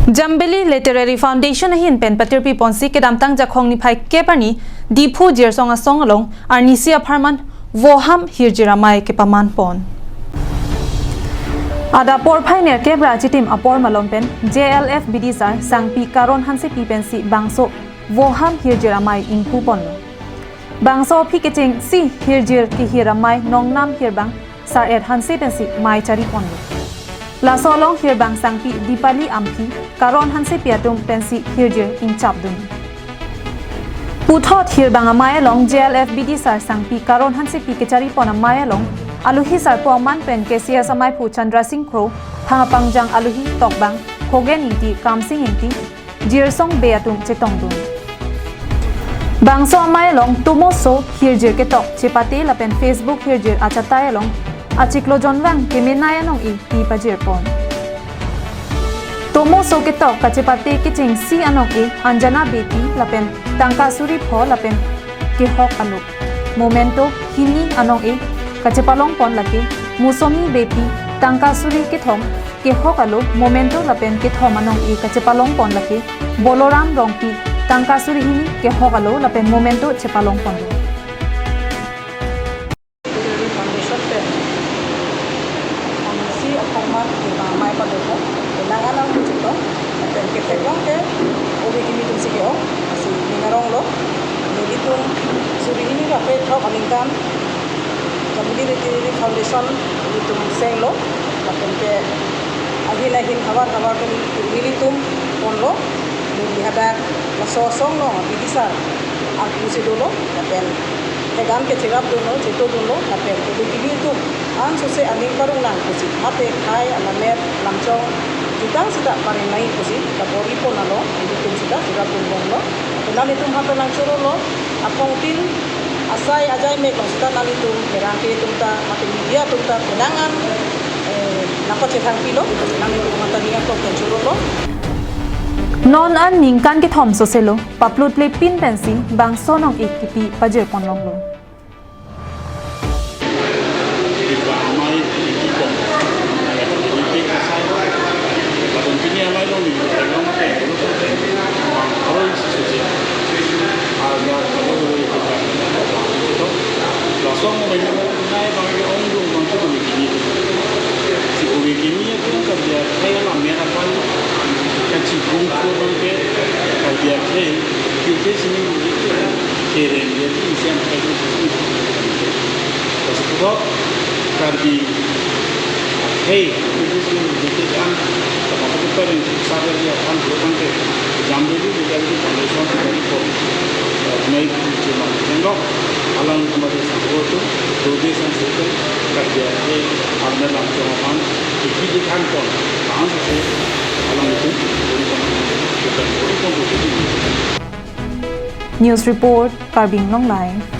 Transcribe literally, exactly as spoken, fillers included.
Jambili Literary Foundation ahin pen patirpi ponsi kedamtang Jakhong niphai kep arni Diphu Jirsong Asong along arnisi apharman Voham Hirjir Amei kepaman pon. Adap porphai nerkep ra achitim apor malom pen J L F bidisar Sangpi Karon Hansepi pensi bangso Voham Hirjir Amei ingpu ponlo. Bangso aphi kechengsi hirjir kehir amei Nongnam Hirbang Sar-et Hanse pensi mei chari ponlo. Laso along hirbang sangpi Dipali Amphi, Karon Hansepi atum pensi hirjir ingchapdun. Puthot hirbang amei along J L F bidisar Sangpi Karon Hansepi kechari pon amei along alohi sarpo aman pen K C S ameiphu Chandra Sing Kro, Bhangpangjang alohi tokbang Khogen Ingti, Kamsing Ingti, Jirsong Bey atum chetongdun. Bangso amei along tomoso hirjir ketok chepate lapen Facebook hirjir achatai along achiklo jonvang kemenei anong-e pi pajir pon. Tomoso ketok kachepate kechengsi anong-e Anjana Beypi lapen tangka suri pho lapen kehok alo Momento hini anong-e kachepalong pon lake Musomi Beypi tangka suri kethom kehok alo Momento lapen kethom anong-e kachepalong pon lake Boloram Rongpi tangka suri hini kehok alo lapen Momento chepalong ponlo. Foundation pen arnisi apharman hirbang amei padopo, penang anang puchitong, lapen kethek along ke ove kimi atumsi ke-ong, lasi ning aronglo, nelitum suri hini ra phrethok aningkan Jambili Literary Foundation nelitum senglo, lapen ke ahin ahin havar havar ke neli, nelitum ponlo, neli hadak laso asong along bidisar arpu si dolo, lapen hegan ke cherapdunlo, chetodunlo, lapen ove kimi atum ansose aning parong nang pusi, mate khei, alammet, lamchong, jutang sita pareng nai pusi, kabor-i pon along, nelitum sita cherapdun bomlo. Lapen nanglitum hapen nangchorolo, aphongtin, asai ajai mek along sita nanglitum, pherangke atum ta, mate media atum ta, penang an, eh, nangpachethang pilo, nanglitum mata ning aklong pen chorolo. Non an ningkan kethom soselo, paplut le pin pensi, bangso anong-e kipi pajir pon longlo. Hirbang amei ingpu pon. Lapen pini amei along ni, along ke, bang aroi si sose. Arga aroi ke bang. Laso amei along nai bang ke ongdung bang ke ove kimi. Si ove kimi atum Karbi akhei alammet aphan kachibung ko bang ke Karbi akhei, kyoke sini kereng dia tu isi amei along sini. Laso aphuthak Karbi akhei, kyoke sini kyoke kan, apa tu kan sabar dia kan bukan ke Jambili Literary Foundation dari ko. Mai cuma tengok alang kembali sangkut tu, dode sangkut tu, Karbi akhei, arna lamchong aphan, iki di kan pon, kan se, alang itu, bukan, bukan, bukan, bukan. News report, Karbi Anglong Live.